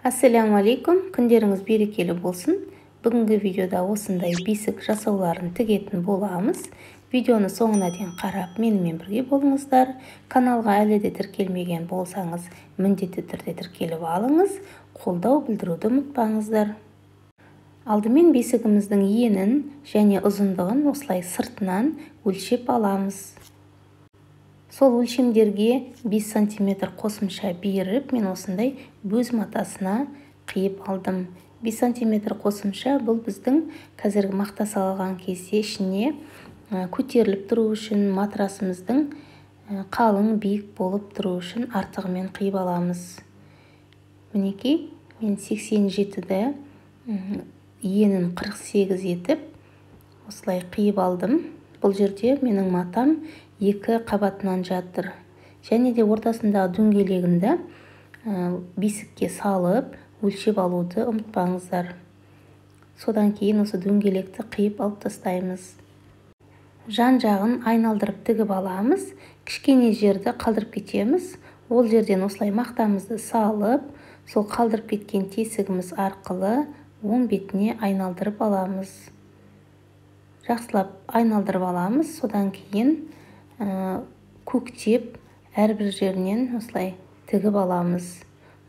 Ассалаумағалейкум, күндеріңіз берекелі болсын. Бүгінгі видеода осындай бесік жасауларын тігетін боламыз. Видеоны соңына дейін қарап, менімен бірге болыңыздар. Каналға әлі де тіркелмеген болсаңыз, міндетті түрде тіркеліп алыңыз. Қолдау білдіруді ұмытпаңыздар. Алдымен бесігіміздің енін және ұзындығын осылай сыртынан өлшеп аламыз. Сол өлшемдерге 5 сантиметр қосымша беріп, мен осындай бөз матасына қиып алдым. 5 сантиметр қосымша бұл біздің қазіргі мақта салған кезде ішіне көтеріліп тұру үшін, матрасымыздың қалың биік болып тұру үшін артығымен қиып аламыз. Мінекей, мен 87-ді енін 48 етіп осылай қиып алдым. Бұл жерде менің матам екі қабатынан жатыр. Және де ортасындағы дөңгелегінді бесікке салып өлшеп алуды ұмытпаңыздар. Содан кейін осы дөңгелекті қиып алып тастаймыз. Жан-жағын айналдырып тігіп аламыз. Кішкене жерді қалдырып кетеміз. Ол жерден осылай мақтамызды салып, сол қалдырып кеткен тесігіміз арқылы оң бетіне айналдырып аламыз. Жақсылап айналдырып аламыз. Содан кейін көктеп әрбір жерінен осылай тігіп аламыз.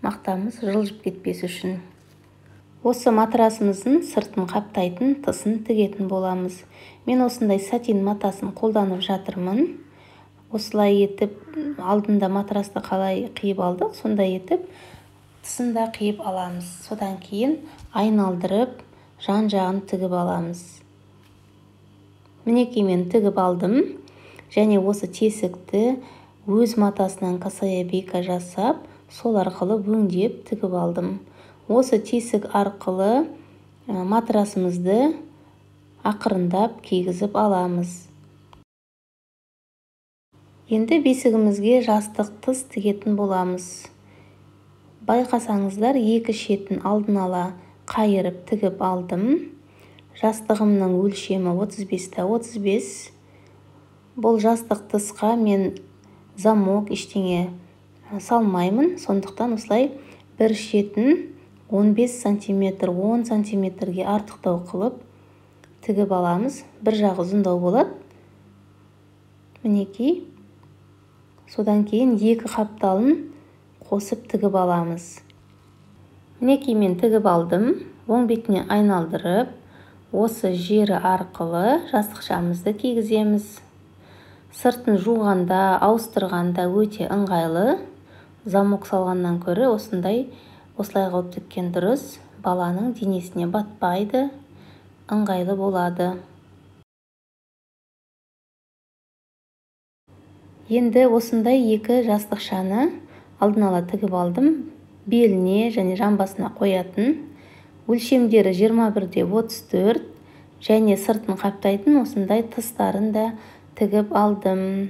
Мақтамыз жылжып кетпес үшін. Осы матрасымыздың сыртын қаптайтын тысын тігетін боламыз. Мен осындай сатин матасын қолданып жатырмын. Осылай етіп алдында матрасты қалай қиып алдық, сондай етіп тысын да қиып аламыз. Содан кейін айналдырып жан-жағын тігіп аламыз. Мінекей мен тігіп алдым. Және осы тесікті өз матасынан косая бейка жасап, сол арқылы өңдеп тігіп алдым. Осы тесік арқылы матрасымызды ақырындап кигізіп аламыз. Енді бесігімізге жастық тыс тігетін боламыз. Байқасаңыздар, екі шетін алдын ала қайырып тігіп алдым. Жастығымның өлшемі 35-те 35. Бұл жастық тысқа мен замок ештеңе салмаймын. Сондықтан осылай бір шетін 15 сантиметр, 10 сантиметрге артықтау қылып тігіп аламыз. Бір жағы ұзындау болады. Мінекей. Содан кейін екі қапталын қосып тігіп аламыз. Мінекей мен тігіп алдым. Оң бетіне айналдырып, осы жері арқылы жастықшамызды кигіземіз. Сыртын жуғанда, ауыстырғанда өте ыңғайлы. Замок салғаннан көрі осындай осылай қылып тіккен дұрыс. Баланың денесіне батпайды, ыңғайлы болады. Енді осындай екі жастықшаны алдын ала тігіп алдым. Беліне және жамбасына қоятын. Өлшемдері 21-де 34 және сыртын қаптайтын осындай тыстарын да тігіп алдым.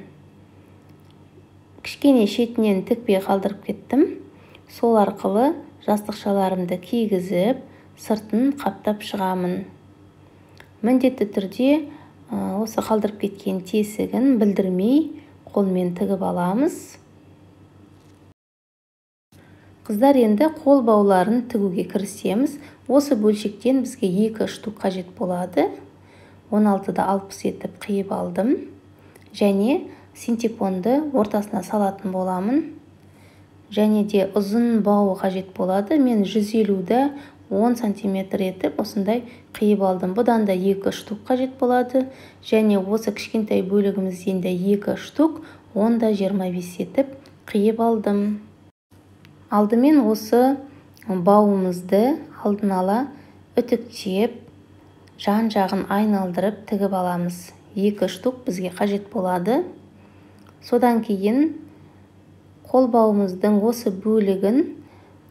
Кішкене шетінен тікпей қалдырып кеттім. Сол арқылы жастықшаларымды кигізіп, сыртын қаптап шығамын. Міндетті түрде осы қалдырып кеткен тесігін білдірмей қолмен тігіп аламыз. Қыздар, енді қол бауларын тігуге кірісеміз. Осы бөлшектен бізге 2 штук қажет болады. 16-да 60 етіп қиып алдым. Және синтепонды ортасына салатын боламын. Және де ұзын бауы қажет болады. Мен 150-да 10 сантиметр етіп осындай қиып алдым. Бұдан да 2 штук қажет болады. Және осы кішкентай бөлігімізден де 2 штук 10-да 25 етіп қиып алдым. Алдымен осы бауымызды алдын ала үтіктеп, жан-жағын айналдырып тігіп аламыз. 2 штук бізге қажет болады. Содан кейін қол бауымыздың осы бөлігін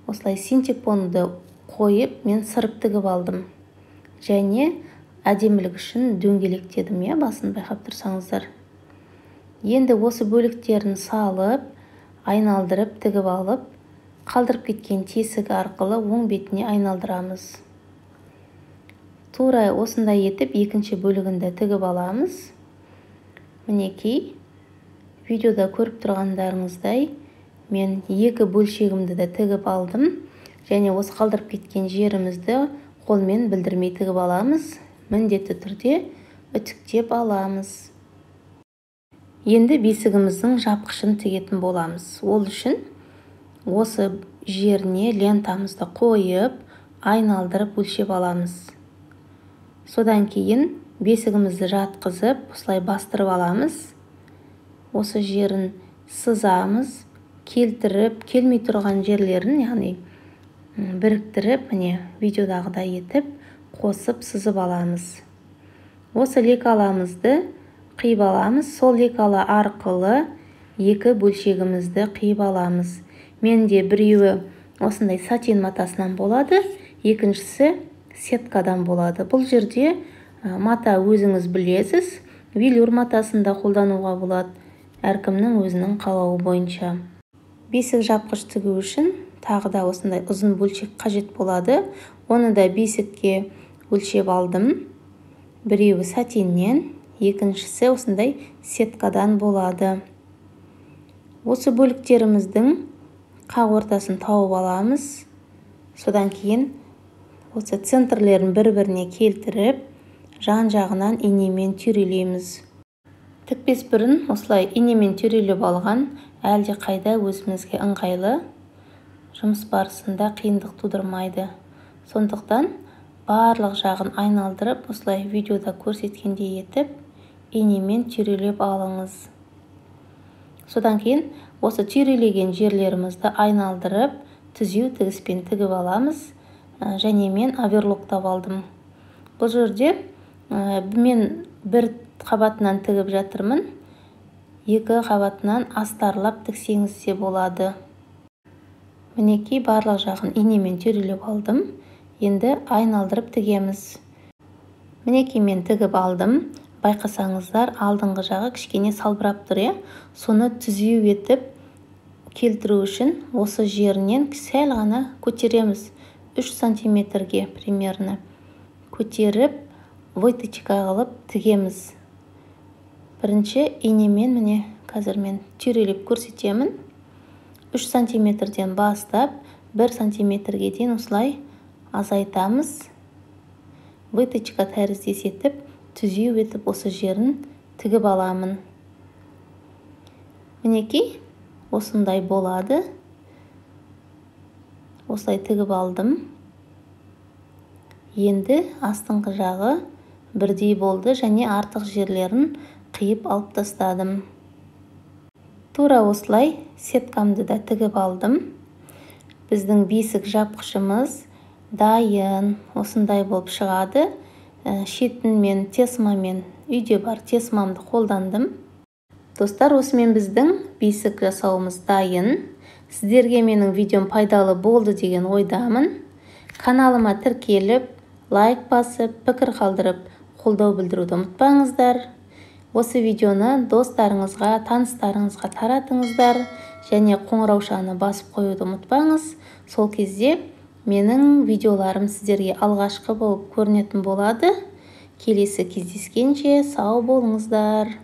осылай синтепонды қойып, мен сырып тігіп алдым. Және әдемілік үшін дөңгелектедім, иә, басын байқап тұрсаңыздар. Енді осы бөліктерін салып, айналдырып тігіп алып, қалдырып кеткен тесік арқылы оң бетіне айналдырамыз. Тура осындай етіп екінші бөлігінде тігіп аламыз. Мінекей, видеода көріп тұрғандарыңыздай, мен екі бөлшегімді де тігіп алдым. Және осы қалдырып кеткен жерімізді қолмен білдірмей тігіп аламыз. Міндетті түрде үтіктеп аламыз. Енді бесігіміздің жапқышын тігетін боламыз. Ол үшін осы жеріне лентамызды қойып, айналдырып өлшеп аламыз. Содан кейін бесігімізді жатқызып, осылай бастырып аламыз. Осы жерін сызамыз, келтіріп, келмей тұрған жерлерін, яғни біріктіріп, міне видеодағыдай етіп қосып сызып аламыз. Осы лекаламызды қиып аламыз. Сол лекала арқылы екі бөлшегімізді қиып аламыз. Менде біреуі осындай сатин матасынан болады, екіншісі сеткадан болады. Бұл жерде мата өзіңіз білесіз, велюр матасын да қолдануға болады, әркімнің өзінің қалауы бойынша. Бесік жапқыш тігу үшін тағы да осындай ұзын бөлшек қажет болады. Оны да бесікке өлшеп алдым. Біреуі сатиннен, екіншісі осындай сеткадан болады. Осы бөліктеріміздің қақ ортасын тауып аламыз. Содан кейін осы центрлерін бір-біріне келтіріп, жан-жағынан инемен түйрелейміз. Тікпес бұрын осылай инемен түйрелеп алған әлде қайда өзімізге ыңғайлы, жұмыс барысында қиындық тудырмайды. Сондықтан барлық жағын айналдырып, осылай видеода көрсеткендей етіп инемен түйрелеп алыңыз. Содан кейін осы түйрелеген жерлерімізді айналдырып, түзеу тігіспен тігіп аламыз. Және мен оверлоктап алдым. Бұл жерде мен бір қабатынан тігіп жатырмын, екі қабатынан астарлап тіксеңіз де болады. Мінекей барлық жағын инемен түйрелеп алдым. Енді айналдырып тігеміз. Мінекей мен тігіп алдым. Байқасаңыздар, алдыңғы жағы кішкене салбырап тұр, иә? Соны түзеу етіп келтіру үшін осы жерінен сәл ғана көтереміз. 3 сантиметрге примерно көтеріп, выточка қылып тігеміз. Бірінші инемен, міне қазір мен түйрелеп көрсетемін. 3 сантиметрден бастап 1 сантиметрге дейін осылай азайтамыз. Выточка тәріздес етіп, түзеу етіп осы жерін тігіп аламын. Мінекей осындай болады. Осылай тігіп алдым. Енді астыңғы жағы бірдей болды және артық жерлерін қиып алып тастадым. Тура осылай сеткамды да тігіп алдым. Біздің бесік жапқышымыз дайын. Осындай болып шығады. Шетін мен тесмамен, үйде бар тесмамды қолдандым. Достар, осымен біздің бесік жасауымыз дайын. Сіздерге менің видеом пайдалы болды деген ойдамын. Каналыма тіркеліп, лайк басып, пікір қалдырып, қолдау білдіруді ұмытпаңыздар. Осы видеоны достарыңызға, таныстарыңызға таратыңыздар және қоңыраушаны басып қоюды ұмытпаңыз. Сол кезде менің видеоларым сіздерге алғашқы болып көрінетін болады. Келесі кездескенше сау болыңыздар.